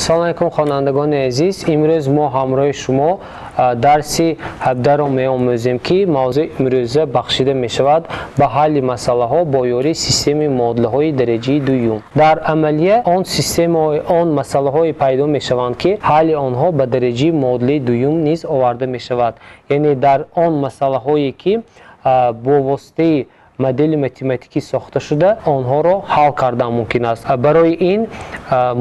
Салом алейкум, хонандагони азиз. Имрӯз мо ҳамроҳи шумо дарси 17-ро меомӯзем, ки мавзӯи имрӯза бахшида мешавад ба ҳалли масъалаҳо бо ёрии системаи муодилаҳои дараҷаи дуюм. Дар амалия он системаҳои он масъалаҳое пайдо мешаванд, ки ҳалли онҳо ба дараҷаи муодилаи дуюм низ оварда мешавад. Яъне дар он масъалаҳое, ки бо воситаи модели математикӣ сохта шуда, онҳоро ҳал кардан мумкин аст. Барои ин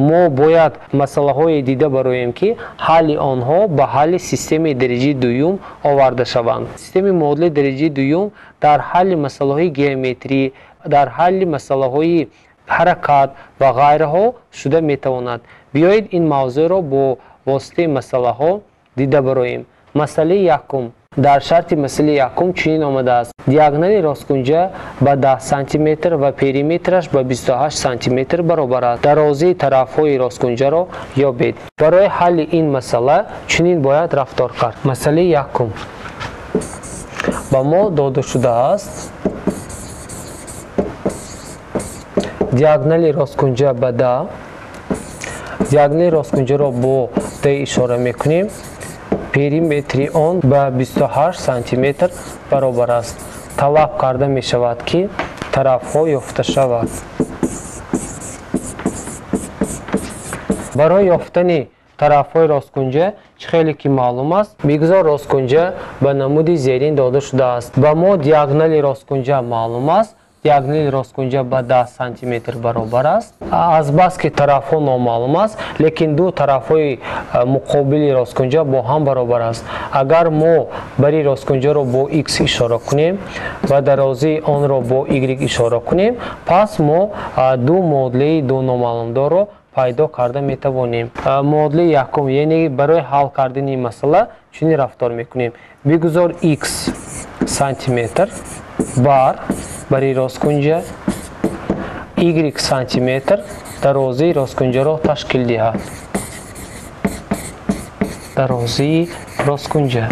мо бояд масъалаҳое дида бароем, ки ҳалли онҳо ба ҳалли системаи дараҷаи дуюм оварда шаванд. Системаи муодилаи дараҷаи дуюм дар ҳалли масъалаҳои геометрӣ, дар ҳалли масъалаҳои ҳаракат ва ғайраҳо шуда метавонад. Биёед ин мавзӯъро бо воситаи масъалаҳо дида бароем. Масъалаи якум. Дар шарти масъалаи якум чунин омадааст: диагонали росткунҷа ба 10 сантиметр ва периметраш ба 28 сантиметр баробар аст. Дарозии тарафҳои росткунҷаро ёбед. Барои ҳалли ин масъала чунин бояд рафтор кард. Масъалаи якум ба мо дода шудааст: диагонали росткунҷа ба 10, диагонали росткунҷаро бо d ишора мекунем, периметри он ба 28 сантиметр баробар аст. Талаб карда мешавад, ки тарафҳо ёфта шавад. Барои ёфтани тарафҳои росткунҷа чӣ хеле ки маълум аст, бигзор росткунҷа ба намуди зерин дода шудааст. Ба мо диагонали росткунҷа маълум аст. Диагонали росткунҷа ба 10 сантиметр баробар аст. Азбаски тарафҳо номаълум аст, лекин ду тарафҳои муқобили росткунҷа бо ҳам баробар аст. Агар мо бари росткунҷаро бо x ишора кунем ва дарозии онро бо y ишора кунем, пас мо ду муодилаи ду номаълумдорро пайдо карда метавонем. Муодилаи якум, яъне барои ҳал кардани масъала чунин рафтор мекунем. Бигузор x сантиметр бар бари росткунҷа, y сантиметр дарозии росткунҷаро ташкил диҳад. Дарозии росткунҷа.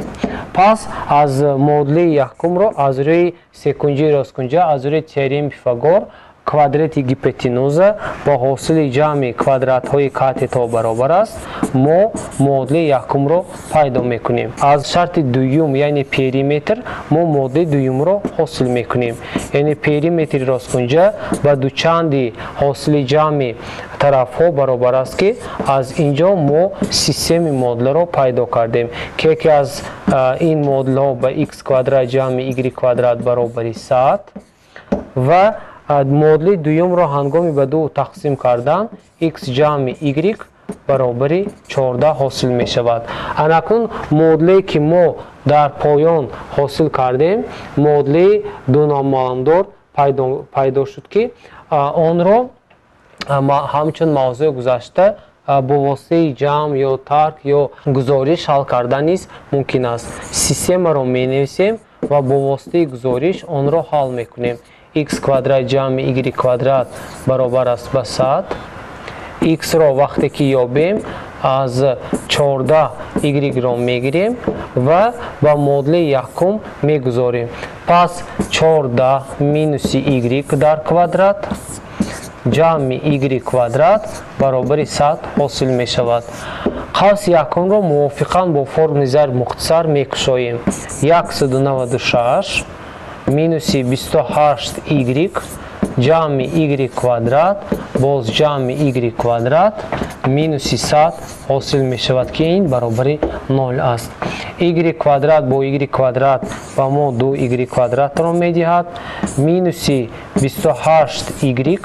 Пас аз муодилаи якумро аз рӯи секунҷии росткунҷа, аз рӯи теореми Пифагор, квадрати гипотенуза бо ҳосили ҷамъи квадратҳои катетҳо баробар аст, мо муодилаи якумро пайдо мекунем. Аз шарти дуюм, яъне периметр, мо муодилаи дуюмро ҳосил мекунем. Яъне периметри росткунҷа ба дучанди ҳосили ҷамъи тарафҳо баробар аст, ки аз инҷо мо системаи муодиларо пайдо кардем, ки яке аз ин муодилаҳо ба x квадрат ҷамъи y квадрат баробари 100 ва муодилаи дуюмро ҳангоми ба ду тақсим кардан x ҷамъи y баробари 14 ҳосил мешавад. Анакнун муодилае ки мо дар поён ҳосил кардем, муодилаи дуномаълумдор пайдо шуд, ки онро ҳамчун мавзӯи гузашта бо воситаи ҷамъ ё тарк ё гузориш ҳал кардан низ мумкин аст. Системаро менависем ва бо воситаи гузориш онро ҳал мекунем. X квадрат ҷамъи y квадрат баробар аст ба 100. X-ро вақте ки ёбем, аз 14 y-ро мегирем ва ба муодилаи якум мегузорем. Пас 14 минуси y дар квадрат ҷамъи y квадрат баробари 100 ҳосил мешавад. Қавси якумро мувофиқан бо формули зарб мухтасар мекушоем. 196 минуси 28 y ҷамъи y квадрат боз ҷамъи y квадрат минуси 100 ҳосил мешавад, ки ин баробари 0 аст. Y квадрат бо y квадрат ба мо 2y квадратро медиҳад. Минуси 28 y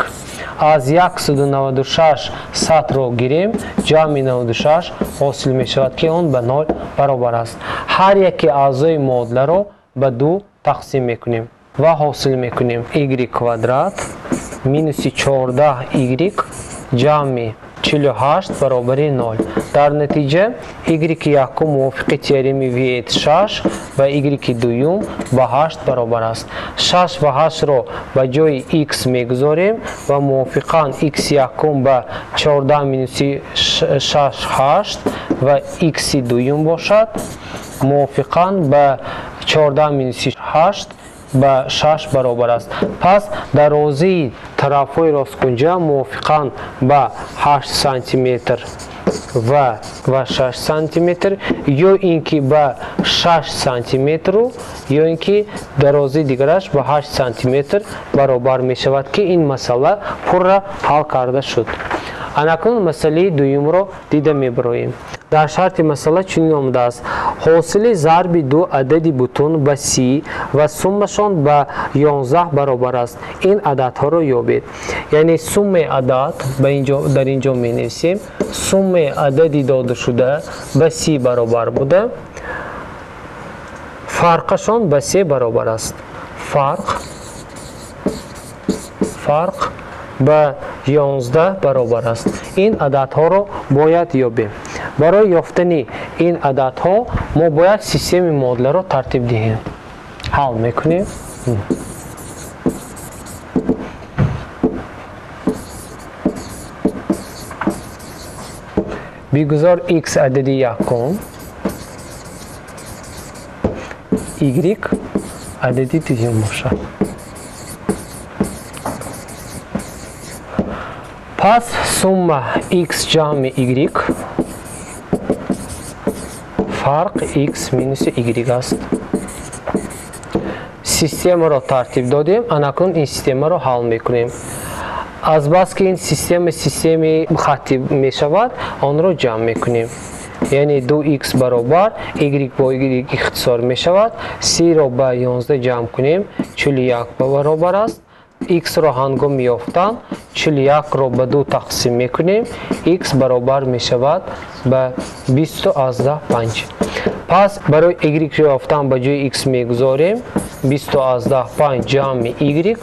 аз 196 100-ро гирем, ҷамъи 96 ҳосил мешавад, ки он ба 0 баробар аст. Ҳар яке аъзои муодиларо ба 2 тақсим мекунем ва ҳосил мекунем y квадрат минуси 14 y ҷамъи 48 баробари 0. Дар натиҷа y якум мувофиқи теореми Виет 6 ва y дуюм ба 8 баробар аст. 6 ва 8-ро ба ҷои x мегузорем ва мувофиқан x якум ба 14 минуси 6 8 ва x дуюм бошад, мувофиқан ба 14 минуси 8 ба 6 баробар аст. Пас дарозии тарафҳои росткунҷа мувофиқан ба 8 сантиметр ва 6 сантиметр, ё ин ки ба 6 сантиметру ё ин ки дарозии дигараш ба 8 сантиметр баробар мешавад, ки ин масъала пурра ҳал карда шуд. Анакнун масъалаи дуюмро дида мебароем. Дар шарти масъала чунин омадааст: ҳосили зарби ду адади бутун ба 30 ва суммашон ба 11 баробар аст. Ин ададҳоро ёбед. Яъне суммаи адад дар ин ҷо менависем, суммаи адади додашуда ба 30 баробар буда, фарқашон ба 3 баробар аст. Фарқ ба 11 баробар аст. Ин ададҳоро бояд ёбем. Барои ёфтани ин ададҳо мо бояд системаи модуларо тартиб диҳем. Ҳал мекунем. Бигузор x адади якум, y адади дуюм бошад. Пас сумма x ҷамъи y фарқ x минуси y аст. Системаро тартиб додем, анакнун ин системаро ҳал мекунем. Азбаски ин система системаи хаттӣ мешавад, онро ҷамъ мекунем. Яъне 2x баробар y бо y ихтисор мешавад, 30-ро ба 11 ҷамъ кунем, 41 баробар аст. X-ро ҳангоми ёфтан 41-ро ба 2 тақсим мекунем, x баробар мешавад ба 20,5. Пас барои y-ро ёфтан ба ҷои x мегузорем, 20,5 ҷамъи y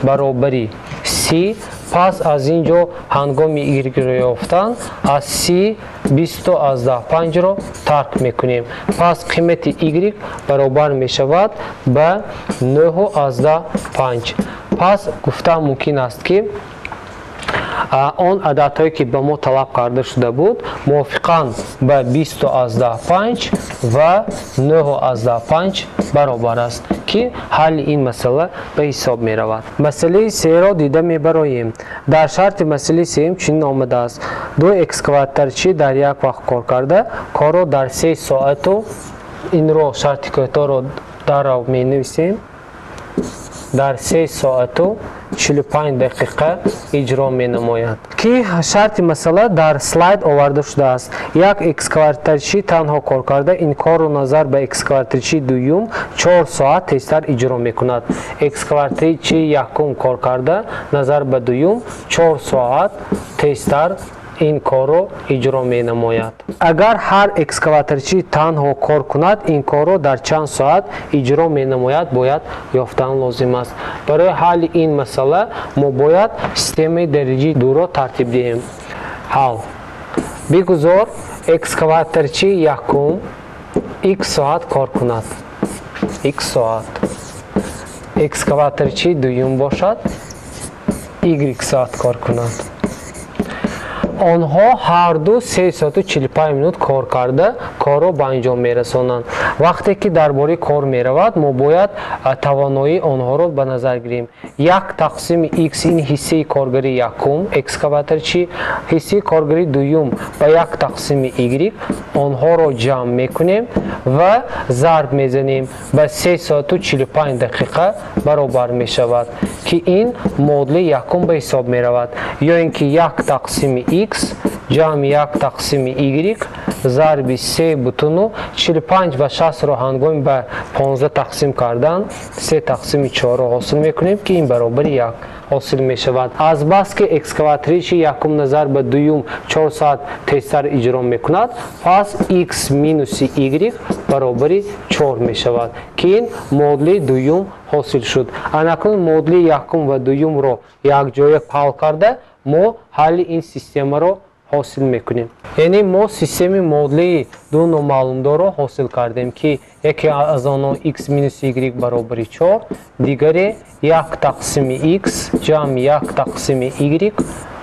баробари 30. Пас аз ин ҷо ҳангоми y-ро ёфтан аз 30 20,5-ро тарк мекунем. Пас қимати y баробар мешавад ба 9,5. Пас гуфта мумкин аст, ки он ададҳое ки ба мо талаб карда шуда буд, мувофиқан ба 20,5 ва 9,5 баробар аст, ки ҳалли ин масъала ба ҳисоб меравад. Масъалаи серо дида мебароем. Дар шарти масъалаи сеюм чунин омадааст: ду экскаваторчӣ дар як вақт кор карда, корро дар 3 соату инро шарти кӯтоҳро дарав менависем, дар 3 соату 45 дақиқа иҷро менамояд, ки шарти масъала дар слайд оварда шудааст. Як экскаваторчӣ танҳо кор карда ин корро назар ба экскаваторчии дуюм 4 соат тезтар иҷро мекунад. Экскаваторчии якум кор карда назар ба дуюм 4 соат тезтар ин корро иҷро менамояд. Агар ҳар экскаваторчӣ танҳо кор кунад, ин корро дар чанд соат иҷро менамояд, бояд ёфтан лозим аст. Барои ҳалли ин масъала мо бояд системаи дараҷаи дуро тартиб диҳем. Ҳал: бигузор экскаваторчии якум x соат кор кунад, x соат. Экскаваторчии дуюм бошад y соат кор кунад. Онҳо ҳар ду 3 соату 45 минут кор карда корро ба анҷом мерасонанд. Вақте ки дар бораи кор меравад, мо бояд тавоноии онҳоро ба назар гирем. Як тақсими x ин ҳиссаи коргари якум экскаваторчӣ, ҳиссаи коргари дуюм ба як тақсими y, онҳоро ҷамъ мекунем ва зарб мезанем ба 3 соату 45 дақиқа баробар мешавад, ки ин модули якум ба ҳисоб меравад. Ё ин ки як тақсими x ҷамъи як тақсими y зарби 3,45 ва 6-ро ҳангоми ба 15 тақсим кардан 3 тақсими 4-ро ҳосил мекунем, ки ин баробари 1 ҳосил мешавад. Азбаски экскаваторичи якум назар ба дуюм 4 соат тезтар иҷро мекунад, пас x минуси y баробари 4 мешавад, ки ин модули дуюм ҳосил шуд. Анакнун модули якум ва дуюмро якҷоя ҳал карда мо ҳалли ин системаро ҳосил мекунем. Яъне мо системаи модулии ду номаълумдорро ҳосил кардем, ки яке аз онҳо x минус y баробари 4, дигаре як тақсими x ҷамъи як тақсими y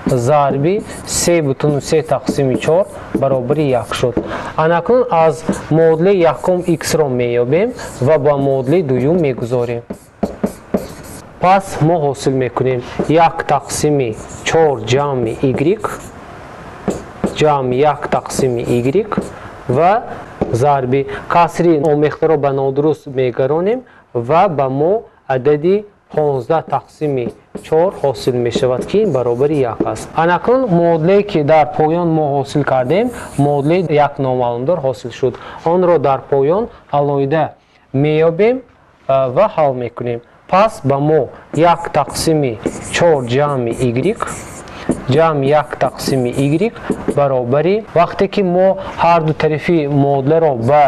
зарби 3,3 тақсими 4 баробари 1 шуд. Анакнун аз модули якум x-ро меёбем ва ба модули дуюм мегузорем. Пас мо ҳосил мекунем як тақсими 4 ҷамъи y ҷамъ 1 тақсими y ва зарби касри омехтаро ба нодуруст мегаронем ва ба мо адади 15 тақсими 4 ҳосил мешавад, ки баробари 1 аст. Анакнун муодилае ки дар поён мо ҳосил кардем, муодилаи як номаълумдор ҳосил шуд. Онро дар поён алоҳида меёбем ва ҳал мекунем. Пас ба мо 1 тақсими 4 ҷамъи y ҷамъ 1 тақсими y баробари, вақте ки мо ҳар ду тарафи муодиларо ба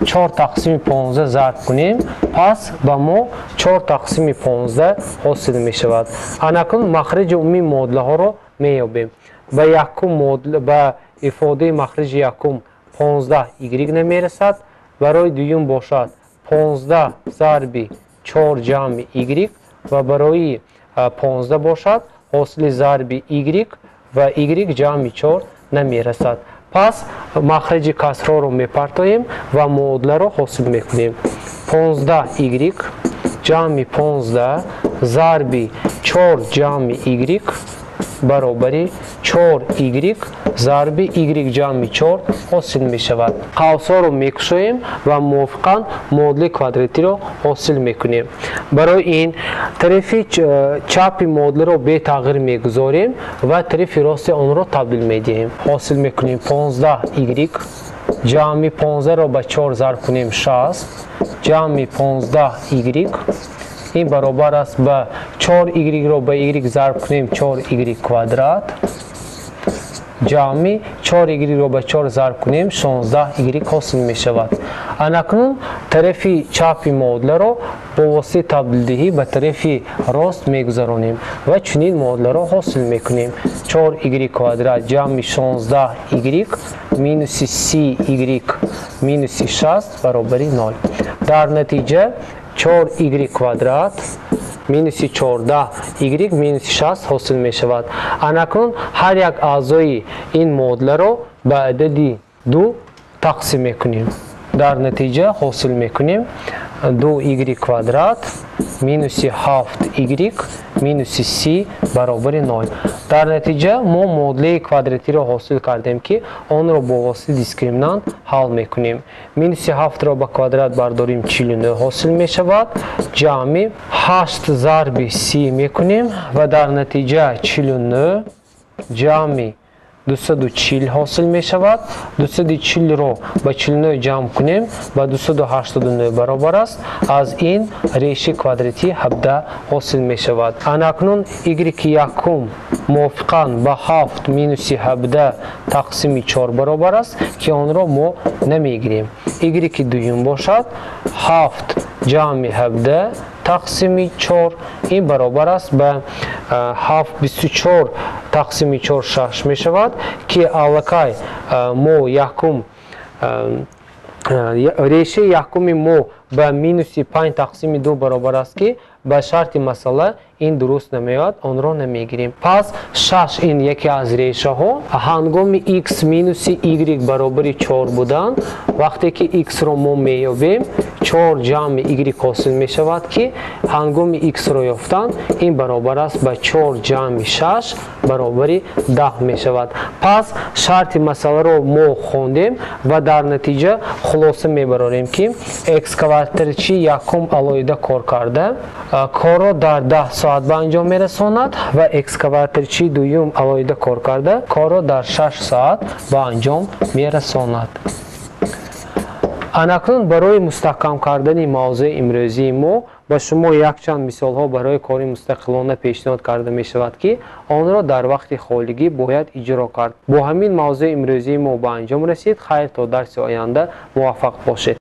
4 тақсими 15 зарб кунем, пас ба мо 4 тақсими 15 ҳосил мешавад. Анакнун махраҷи умумии муодилаҳоро меёбем. Ба якум муодила, ба ифодаи махраҷи якум 15 y намерасад, барои дуюм бошад 15 зарби 4 ҷамъи y ва барои 15 бошад ҳосили зарби y ва y ҷамъи 4 намерасад. Пас махраҷи касрҳоро мепартоем ва муодиларо ҳосил мекунем. 15 y ҷамъи 15 зарби 4 ҷамъи y баробари 4 y зарби y ҷамъи 4 ҳосил мешавад. Қавсҳоро мекушоем ва мувофиқан муодилаи квадратиро ҳосил мекунем. Барои ин тарафи чапи муодиларо бетағйир мегузорем ва тарафи рости онро табдил медиҳем. Ҳосил мекунем 15 y ҷамъи 15-ро ба 4 зарб кунем 60 ҷамъи 15 y ин баробар аст ба 4 y-ро ба y зарб кунем 4 y квадрат ҷамъи 4 y-ро ба 4 зарб кунем 16 y ҳосил мешавад. Анакнун тарафи чапи муодиларо бо воситаи табдилдиҳӣ ба тарафи рост мегузаронем ва чунин муодиларо ҳосил мекунем. 4 y квадрат ҷамъи 16 y минуси 30 y минуси 60 баробари 0. Дар натиҷа 4 y квадрат минуси 14 y минуси 60 ҳосил мешавад. Анакнун ҳар як аъзои ин муодиларо ба адади 2 тақсим мекунем. Дар натиҷа ҳосил мекунем 2 y квадрат минуси 7 y минуси 30 баробари 0. Дар натиҷа мо муодилаи квадратиро ҳосил кардем, ки онро бо воситаи дискриминант ҳал мекунем. Минуси 7-ро ба квадрат бардорим 49 ҳосил мешавад. Ҷамъи 8 зарби 30 мекунем ва дар натиҷа 49 ҷамъи 240 ҳосил мешавад. 240-ро ба 49 ҷамъ кунем ба 289 баробар аст. Аз ин реши квадратӣ 17 ҳосил мешавад. Анакнун y якум мувофиқан ба 7 минуси 17 тақсими 4 баробар аст, ки онро мо намегирем. Y дуюм бошад 7 ҷамъи 17 тақсими 4 ин баробар аст ба 7 24 тақсими 4 6 мешавад, ки аллакай мо якум решаи якуми мо ба минуси 5 тақсими 2 баробар аст, ки ба шарти масъала ин дуруст намеояд, онро намегирем. Пас 6 ин яке аз решаҳо. Ҳангоми x минуси y баробари 4 будан, вақте ки x-ро мо меёбем, 4 ҷамъи y ҳосил мешавад, ки ҳангоми x-ро ёфтан ин баробар аст ба 4 ҷамъи 6 баробари 10 мешавад. Пас шарти масъаларо мо хондем ва дар натиҷа хулоса мебарорем, ки экскаваторчи якум алоҳида кор карда корро дар 10 соат ба анҷом мерасонад ва экскаваторчи дуюм алоҳида кор карда корро дар 6 соат ба анҷом мерасонад. Анакнун барои мустаҳкам кардани мавзӯи имрӯзии мо ба шумо якчанд мисолҳо барои кори мустақилона пешниҳод карда мешавад, ки онро дар вақти холигӣ бояд иҷро кард. Бо ҳамин мавзӯи имрӯзии мо ба анҷом расид. Хайр, то дарси оянда муваффақ бошед.